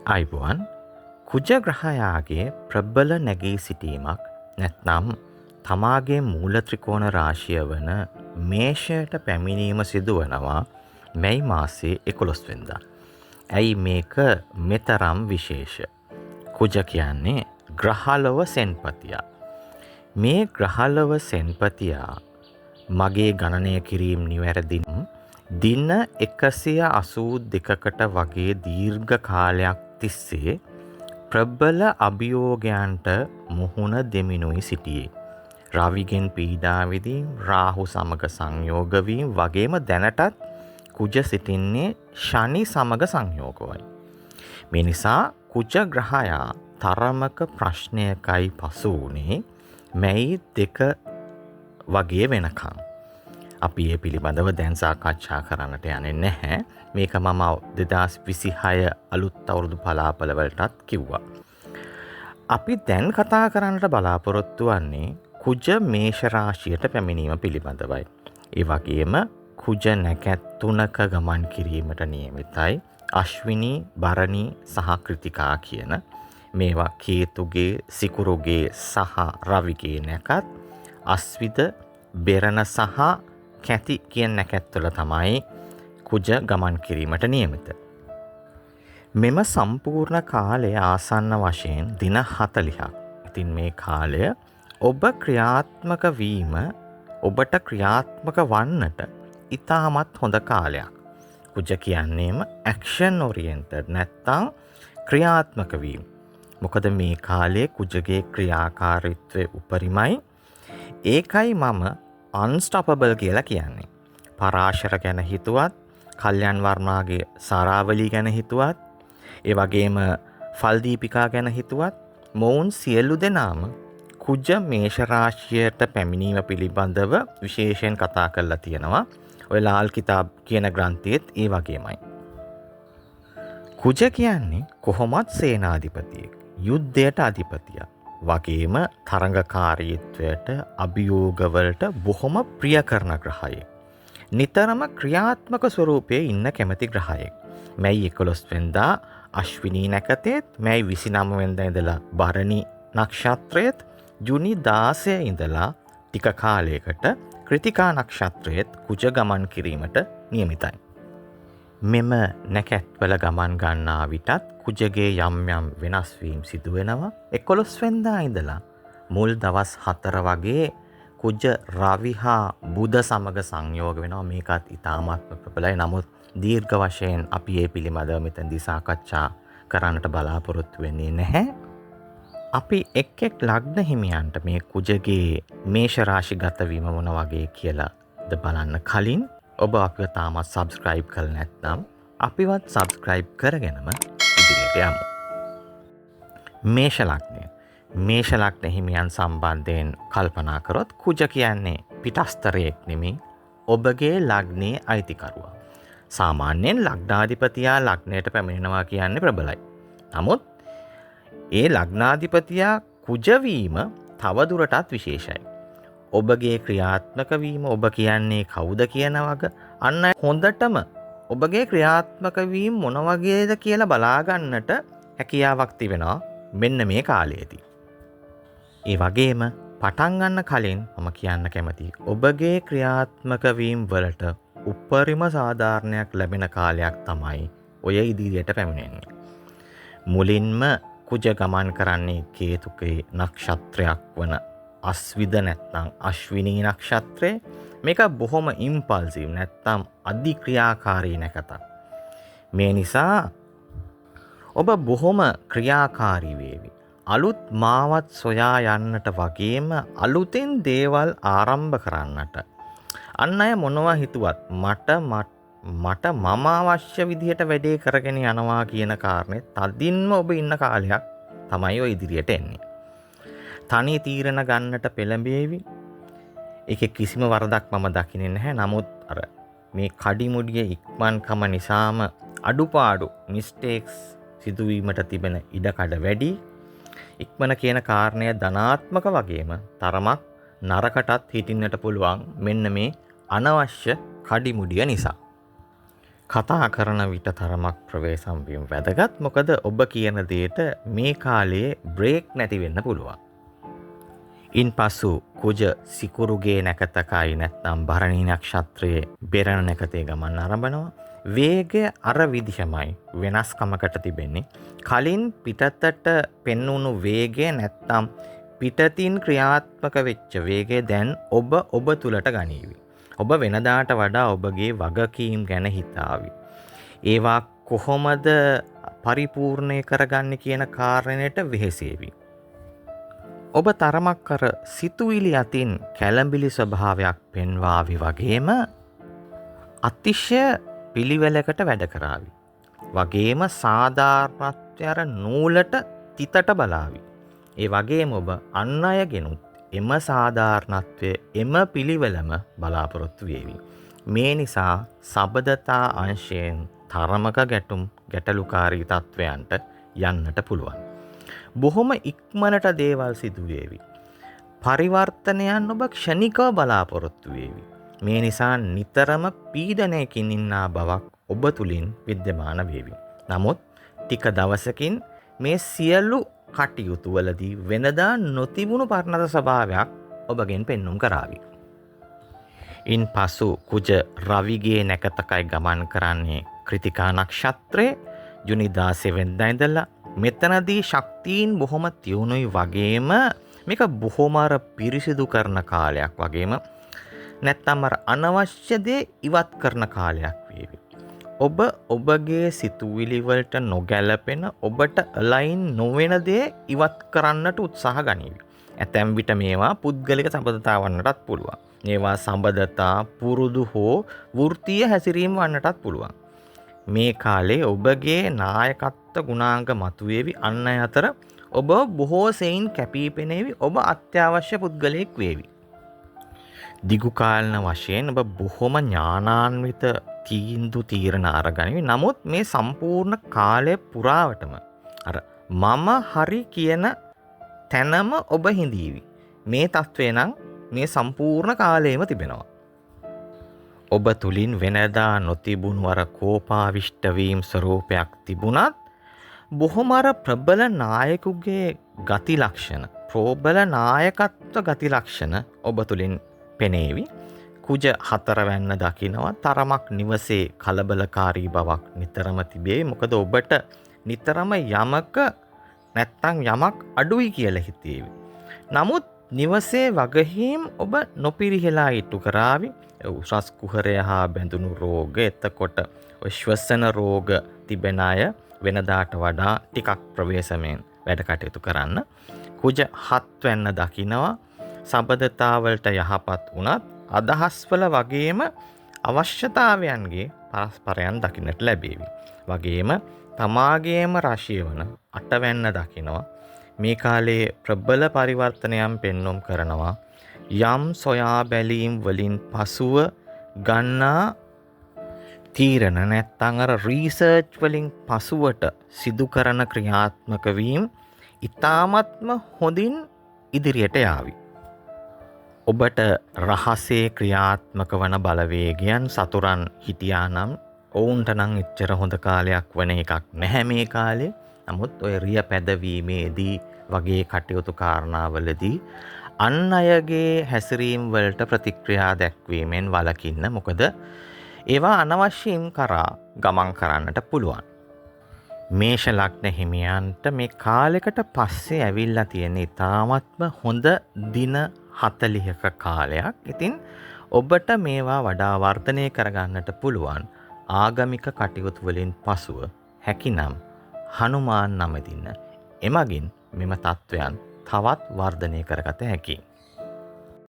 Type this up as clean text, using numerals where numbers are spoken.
ආයුබෝවන්. කුජ ග්‍රහයාගේ ප්‍රබල නැගී සිටීමක් නැත්නම් තමාගේ මූල ත්‍රිකෝණ රාශිය වන මේෂයට පැමිණීම සිදුවනවා මැයි මාසයේ 11 වෙනිදා. ඇයි මේක මෙතරම් විශේෂ? කුජ කියන්නේ ග්‍රහලොව සෙන්පතියා. මේ ග්‍රහලොව සෙන්පතියා මගේ ගණනය කිරීම නිවැරදි නම් දින 182කට වගේ දීර්ඝ කාලයක් තිස්සේ ප්‍රබල අභියෝගයන්ට මුහුණ දෙමිනුයි සිටියේ. රවිගෙන් පීඩා විඳීම්, රාහු සමග සංයෝග වීම වගේම දැනටත් කුජ සිටින්නේ ශනි සමග සංයෝගවයි. මේ නිසා කුජ ග්‍රහයා තරමක ප්‍රශ්නයකයි පසු වුණේ මැයි 2 වගේ වෙනකන්. අපි ඒ පිළිබඳව දැන් සාකච්ඡා කරන්නට යන්නේ නැහැ. මේක මම 2026 අලුත් අවුරුදු පලාපල වලටත් කිව්වා. අපි දැන් කතා කරන්නට බලාපොරොත්තු වන්නේ කුජ මේෂ රාශියට පැමිණීම පිළිබඳවයි. ඒ වගේම කුජ නැකැත් තුනක ගමන් කිරීමට නියමිතයි. අශ්විනී, භරණී සහ කෘතිකා කියන මේවා කේතුගේ, සිකුරුගේ සහ රවිගේ නැකත්, අස්විද, බෙරණ සහ කැති කියන නැකැත්වල තමයි කුජ ගමන් කිරීමට නියමිත. මෙම සම්පූර්ණ කාලය ආසන්න වශයෙන් දින 40ක්. ඉතින් මේ කාලය ඔබ ක්‍රියාත්මක වීම, ඔබට ක්‍රියාත්මක වන්නට ඉතාමත් හොඳ කාලයක්. කුජ කියන්නේම ඇක්ෂන් ඔරියන්ටඩ් නැත්තම් ක්‍රියාත්මක වීම. මොකද මේ කාලයේ කුජගේ ක්‍රියාකාරීත්වය උපරිමයි. ඒකයි මම අන්ස්ටොපබල් කියලා කියන්නේ. පරාශර ගැන හිතුවත්, කල්යන් වර්මාගේ සාරාවලී ගැන හිතුවත්, ඒ වගේම ෆල්දීපිකා ගැන හිතුවත්, මොවුන් සියලු දෙනාම කුජ මේෂ රාශියට පැමිණීම පිළිබඳව විශේෂයෙන් කතා කරලා තියෙනවා. ඔය ලාල් කිතාබ් කියන ග්‍රන්ථයේත් ඒ වගේමයි. කුජ කියන්නේ කොහොමත් සේනාධිපතියෙක්, යුද්ධයට අධිපතියා වගේම තරඟකාරීත්වයට, අභියෝගවලට බොහොම ප්‍රිය කරන ග්‍රහයෙක්. නිතරම ක්‍රියාත්මක ස්වරූපයේ ඉන්න කැමති ග්‍රහයෙක්. මැයි 11 වෙනිදා අශ්විනී නැකතේත්, මැයි 29 වෙනිදා ඉඳලා භරණී නක්ෂත්‍රයේත්, ජුනි 16 ඉඳලා ටික කාලයකට කෘතිකා නක්ෂත්‍රයේත් කුජ ගමන් කිරීමට නියමිතයි. මෙම නැකැත්වල ගමන් ගන්නා විටත් කුජගේ යම් යම් වෙනස් වීම් සිදු වෙනවා. 11 වෙනිදා ඉඳලා මුල් දවස් 4 වගේ කුජ රවි හා බුධ සමග සංයෝග වෙනවා. මේකත් ඉතාමත්ම ප්‍රබලයි. නමුත් දීර්ඝ වශයෙන් අපි ඒ පිළිබඳව මෙතනදී සාකච්ඡා කරන්නට බලාපොරොත්තු වෙන්නේ නැහැ. අපි එක් එක් ලග්න හිමියන්ට මේ කුජගේ මේෂ රාශිගත වීම මොන වගේ කියලාද බලන්න කලින් ඔබ අපිව තාමත් සබ්ස්ක්‍රයිබ් කරලා නැත්නම් අපිවත් සබ්ස්ක්‍රයිබ් කරගෙනම ඉදිරියට යමු. මේෂ ලග්නය. මේෂ ලග්න හිමියන් සම්බන්ධයෙන් කල්පනා කරොත් කුජ කියන්නේ පිටස්තරයෙක් නෙමෙයි, ඔබගේ ලග්නයේ අයිතිකරුවා. සාමාන්‍යයෙන් ලග්නාධිපතියා ලග්නයට පැමිණෙනවා කියන්නේ ප්‍රබලයි. නමුත් ඒ ලග්නාධිපතියා කුජ වීම තවදුරටත් විශේෂයි. ඔබගේ ක්‍රියාත්මක වීම, ඔබ කියන්නේ කවුද කියන වග, අන්න හොඳටම ඔබගේ ක්‍රියාත්මක වීම මොන වගේද කියලා බලාගන්නට හැකියාවක් තිබෙනවා මෙන්න මේ කාලයේදී. ඒ වගේම පටන් ගන්න කලින් මම කියන්න කැමති ඔබගේ ක්‍රියාත්මක වීම වලට උපරිම සාධාරණයක් ලැබෙන කාලයක් තමයි ඔය ඉදිරියට පැමිණෙන්නේ. මුලින්ම කුජ ගමන් කරන්නේ කේතුකේ නක්ෂත්‍රයක් වන අස්විද නැත්නම් අශ්විනී නක්ෂත්‍රය. මේක බොහොම ඉම්පල්සිව් නැත්නම් අධික්‍රියාකාරී නැකතක්. මේ නිසා ඔබ බොහොම ක්‍රියාකාරී වේවි. අලුත් මාවත් සොයා යන්නට වගේම අලුතෙන් දේවල් ආරම්භ කරන්නට. අන් අය මොනවා හිතුවත් මට මම අවශ්‍ය විදිහට වැඩේ කරගෙන යනවා කියන කාරණේ තදින්ම ඔබ ඉන්න කාලයක් තමයි ඔය ඉදිරියට එන්නේ. තනි තීරණ ගන්නට පෙළඹේවි. ඒකේ කිසිම වරදක් මම දකින්නේ නැහැ. නමුත් අර මේ කඩිමුඩිය ඉක්මන්කම නිසාම අඩුපාඩු මිස්ටේක්ස් සිදුවීමට තිබෙන ඉඩකඩ වැඩි. ඉක්මන කියන කාරණය ධනාත්මක වගේම තරමක් නරකටත් හිටින්නට පුළුවන් මෙන්න මේ අනවශ්‍ය කඩිමුඩිය නිසා. කතා කරන විට තරමක් ප්‍රවේශම් වීම වැදගත්. මොකද ඔබ කියන දෙයට මේ කාලයේ බ්‍රේක් නැති වෙන්න පුළුවන්. ඉන්පසු කුජ සිකුරුගේ නැකතකයි නැත්නම් භරණී නක්ෂත්‍රයේ බෙරණ නැකතේ ගමන් ආරම්භනවා. වේගය අර විදිහමයි වෙනස්කමකට තිබෙන්නේ. කලින් පිටතට පෙන්වුණු වේගය නැත්නම් පිටතින් ක්‍රියාත්මක වෙච්ච වේගය දැන් ඔබ ඔබ තුලට ගනීවි. ඔබ වෙනදාට වඩා ඔබගේ වගකීම් ගැන හිතාවි. ඒවා කොහොමද පරිපූර්ණය කරගන්නේ කියන කාරණයට වෙහෙසේවි. ඔබ තරමක් අර සිතුවිලි අතින් කැළඹිලි ස්වභාවයක් පෙන්වාවි වගේම අතිශය පිළිවෙලකට වැඩ කරાવી. වගේම සාධාරණත්වය අර නූලට තිතට බලාවි. ඒ වගේම ඔබ අන් අයගෙනුත් එම සාධාරණත්වය එම පිළිවෙලම බලාපොරොත්තු වේවි. මේ නිසා සබදතා අංශයෙන් තරමක ගැටලුකාරී තත්වයන්ට යන්නට පුළුවන්. බොහොම ඉක්මනට දේවල් සිදු වේවි. පරිවර්තනයන් ඔබ ක්ෂණිකව බලාපොරොත්තු වේවි. මේ නිසා නිතරම පීඩනයකින් ඉන්නා බවක් ඔබ තුලින් විද්‍යමාන වේවි. නමුත් ටික දවසකින් මේ සියලු කටයුතු වලදී වෙනදා නොතිබුණු පරණත ස්වභාවයක් ඔබගෙන් පෙන්눔 කරાવી. ඉන්පසු කුජ රවිගේ නැකතකයි ගමන් කරන්නේ කෘතිකා නක්ෂත්‍රයේ ජුනි 16 වෙනිදා ඉඳලා. මෙතනදී ශක්තියින් බොහොම තියුණුයි වගේම මේක බොහොම අර පිරිසිදු කරන කාලයක් වගේම නැත්තම් අර අනවශ්‍ය දේ ඉවත් කරන කාලයක් වේවි. ඔබ ඔබගේ සිතුවිලි වලට නොගැලපෙන ඔබට අලයින් නොවන දේ ඉවත් කරන්නට උත්සාහ ගනීවි. ඇතැම් විට මේවා පුද්ගලික සබඳතා වන්නටත් පුළුවන්. මේවා සබඳතා පුරුදු හෝ වෘත්තීය හැසිරීම වන්නටත් පුළුවන්. මේ කාලේ ඔබගේ නායකත්ව ගුණාංග මතුවේවි. අන් අය අතර ඔබ බොහෝ සෙයින් කැපී පෙනේවි. ඔබ අත්‍යවශ්‍ය පුද්ගලයෙක් වේවි. දිගු කාලන වශයෙන් ඔබ බොහොම ඥානාන්විත තීන්දුව තීරණ අරගනිවි. නමුත් මේ සම්පූර්ණ කාලය පුරාවටම අර මම හරි කියන තැනම ඔබ හිඳීවි. මේ තත්ත්වය නම් මේ සම්පූර්ණ කාලයම තිබෙනවා. ඔබ තුලින් වෙනදා නොතිබුණු අර කෝපාවිෂ්ඨ වීම ස්වරූපයක් තිබුණත් බොහොම අර ප්‍රබල නායකුගේ ගති ලක්ෂණ, ප්‍රබල නායකත්ව ගති ලක්ෂණ ඔබ තුලින් පෙනේවි. කුජ හතරවැන්න දකිනවා. තරමක් නිවසේ කලබලකාරී බවක් නිතරම තිබේ. මොකද ඔබට නිතරම යමක නැත්තම් යමක් අඩුයි කියලා හිතේවි. නමුත් නිවසේ වගහීම් ඔබ නොපිරිහෙලා ඉටු කරાવી. උසස් කුහරය හා බැඳුණු රෝග, එතකොට ඔය ශ්වසන රෝග තිබෙන අය වෙනදාට වඩා ටිකක් ප්‍රවේශමෙන් වැඩ කටයුතු කරන්න. කුජ හත්වැන්න දකිනවා. සබඳතාවලට යහපත් වුණත් අදහස්වල වගේම අවශ්‍යතාවයන්ගේ පරස්පරයන් දකින්නට ලැබේවි. වගේම තමාගේම රාශිය වන අටවැන්න දකිනවා. මේ කාලයේ ප්‍රබල පරිවර්තනයන් පෙන්눔 කරනවා. යම් සොයා බැලීම් වලින් පසුව ගන්නා තීරණ නැත්තම් අර රීසර්ච් වලින් පසුවට සිදු කරන ක්‍රියාත්මක වීම ඉතාමත්ම හොඳින් ඉදිරියට යාවි. ඔබට රහසේ ක්‍රියාත්මක වන බලවේගයන් සතුරන් හිටියා නම් ඔවුන්ට නම් එච්චර හොඳ කාලයක් වන එකක් නැහැ මේ කාලේ. නමුත් ඔය රිය පැදවීමේදී වගේ කටයුතු කාරණාවලදී අන් අයගේ හැසිරීම් වලට ප්‍රතික්‍රියා දැක්වීමෙන් වළකින්න. මොකද ඒවා අනවශ්‍යයින් කරා ගමන් කරන්නට පුළුවන්. මේෂ ලග්න හිමියන්ට මේ කාලෙකට පස්සේ ඇවිල්ලා තියෙන ඉතාමත්ම හොඳ දින 40ක කාලයක්. ඉතින් ඔබට මේවා වඩා වර්ධනය කරගන්නට පුළුවන් ආගමික කටයුතු වලින් පසුව හැකිනම් හනුමාන් නමදින්න. එමගින් මෙම තත්ත්වයන් තවත් වර්ධනය කරගත හැකියි.